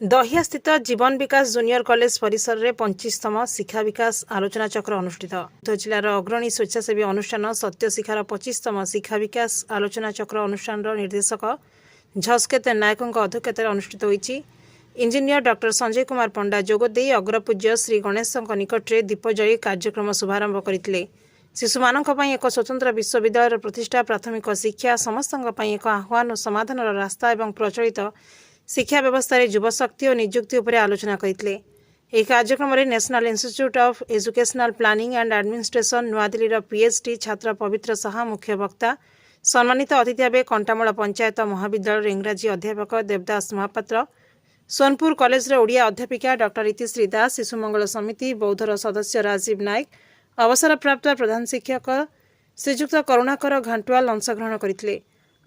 ଦହିଆସ୍ଥିତ ଜୀବନ ବିକାଶ junior college ପରିସରରେ 25ତମ ଶିକ୍ଷା ବିକାଶ ଆଲୋଚନାଚକ୍ର ଅନୁଷ୍ଠିତ। ବୌଦ୍ଧ ଜିଲ୍ଲାର ଅଗ୍ରଣୀ ସ୍ୱେଚ୍ଛାସେବୀ ଅନୁଷ୍ଠାନ ସତ୍ୟଶିଖାର 25ତମ ଶିକ୍ଷା ବିକାଶ ଆଲୋଚନାଚକ୍ର ଅନୁଷ୍ଠାନର ନିର୍ଦ୍ଦେଶକ ଝସ୍କେତ ନାୟକଙ୍କ ଅଧ୍ୟକ୍ଷତାରେ ଅନୁଷ୍ଠିତ ହୋଇଛି। ଇଞ୍ଜିନିୟର ଡକ୍ଟର ସଞ୍ଜୟ କୁମାର ପଣ୍ଡା ଯୋଗଦେଇ ଅଗ୍ରପୂଜ୍ୟ ଶ୍ରୀ ଗଣେଶଙ୍କ ନିକଟରେ ଦୀପ ଜାଳି କାର୍ଯ୍ୟକ୍ରମ ଶୁଭାରମ୍ଭ କରିଥିଲେ। ଶିଶୁମାନଙ୍କ ପାଇଁ ଏକ ସ୍ୱତନ୍ତ୍ର ବିଶ୍ୱବିଦ୍ୟାଳୟର ପ୍ରତିଷ୍ଠା, ପ୍ରାଥମିକ ଶିକ୍ଷା ସମସ୍ତଙ୍କ ପାଇଁ ଏକ ଆହ୍ୱାନ ଓ ସମାଧାନର ରାସ୍ତା ଏବଂ ପ୍ରଚଳିତ ଶିକ୍ଷା ବ୍ୟବସ୍ଥାରେ ଯୁବଶକ୍ତି ଓ ନିଯୁକ୍ତି ଉପରେ ଆଲୋଚନା କରିଥିଲେ। ଏହି କାର୍ଯ୍ୟକ୍ରମରେ National Institute of Educational Planning and Administration, ନୂଆଦିଲ୍ଲୀର ପିଏଚ୍ଡି ଛାତ୍ର ପବିତ୍ର ସାହା ମୁଖ୍ୟ ବକ୍ତା, ସମ୍ମାନିତ ଅତିଥି ଭାବେ କଣ୍ଟାମୂଳ ପଞ୍ଚାୟତ ମହାବିଦ୍ୟାଳୟର ଇଂରାଜୀ ଅଧ୍ୟାପକ ଦେବଦାସ ମହାପାତ୍ର, ସୋନପୁର କଲେଜର ଓଡ଼ିଆ ଅଧ୍ୟାପିକା ଡକ୍ଟର ଇତିଶ୍ରୀ ଦାସ, ଶିଶୁ ମଙ୍ଗଳ ସମିତି ବୌଦ୍ଧର ସଦସ୍ୟ ରାଜୀବ ନାୟକ, ଅବସରପ୍ରାପ୍ତ ପ୍ରଧାନ ଶିକ୍ଷକ ଶ୍ରୀଯୁକ୍ତ କରୁଣାକର ଘାଣ୍ଟୁଆଲ ଅଂଶଗ୍ରହଣ କରିଥିଲେ।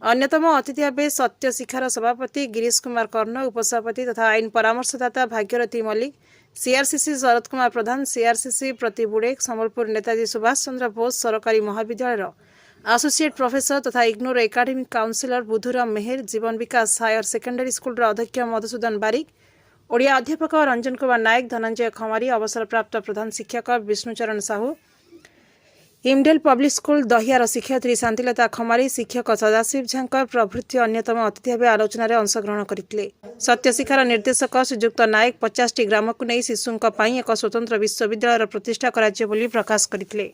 ଅନ୍ୟତମ ଅତିଥି ଭାବେ ସତ୍ୟ ଶିଖାର ସଭାପତି ଗିରୀଶ କୁମାର କର୍ଣ୍ଣ, ଉପସଭାପତି ତଥା ଆଇନ ପରାମର୍ଶଦାତା ଭାଗ୍ୟରଥୀ ମଲ୍ଲିକ, ସିଆର୍ସିସି ଶରତ କୁମାର ପ୍ରଧାନ, ସିଆର୍ସିସି ପ୍ରତି ବୁଡ଼େକ, ସମ୍ବଲପୁର ନେତାଜୀ ସୁଭାଷ ଚନ୍ଦ୍ର ବୋଷ ସରକାରୀ ମହାବିଦ୍ୟାଳୟର ଆସୋସିଏଟ୍ ପ୍ରଫେସର ତଥା ଇଗ୍ନୋର ଏକାଡେମିକ୍ କାଉନସିଲର ବୁଧୁରାମ ମେହେର, ଜୀବନ ବିକାଶ ହାୟର ସେକେଣ୍ଡାରୀ ସ୍କୁଲର ଅଧ୍ୟକ୍ଷ ମଧୁସୂଦନ ବାରିକ, ଓଡ଼ିଆ ଅଧ୍ୟାପକ ରଞ୍ଜନ କୁମାର ନାୟକ, ଧନଞ୍ଜୟ ଖମାରୀ, ଅବସରପ୍ରାପ୍ତ ପ୍ରଧାନ ଶିକ୍ଷକ ବିଷ୍ଣୁଚରଣ ସାହୁ, ଇମଡେଲ ପବ୍ଲିକ ସ୍କୁଲ ଦହିଆର ଶିକ୍ଷୟିତ୍ରୀ ଶାନ୍ତିଲତା ଖମାରୀ, ଶିକ୍ଷକ ସଦାଶିବ ଝାଙ୍କର ପ୍ରଭୃତି ଅନ୍ୟତମ ଅତିଥି ଭାବେ ଆଲୋଚନାରେ ଅଂଶଗ୍ରହଣ କରିଥିଲେ। ସତ୍ୟଶିଖାର ନିର୍ଦ୍ଦେଶକ ଶ୍ରୀଯୁକ୍ତ ନାୟକ 50ଟି ଗ୍ରାମକୁ ନେଇ ଶିଶୁଙ୍କ ପାଇଁ ଏକ ସ୍ୱତନ୍ତ୍ର ବିଶ୍ୱବିଦ୍ୟାଳୟର ପ୍ରତିଷ୍ଠା କରାଯିବ ବୋଲି ପ୍ରକାଶ କରିଥିଲେ।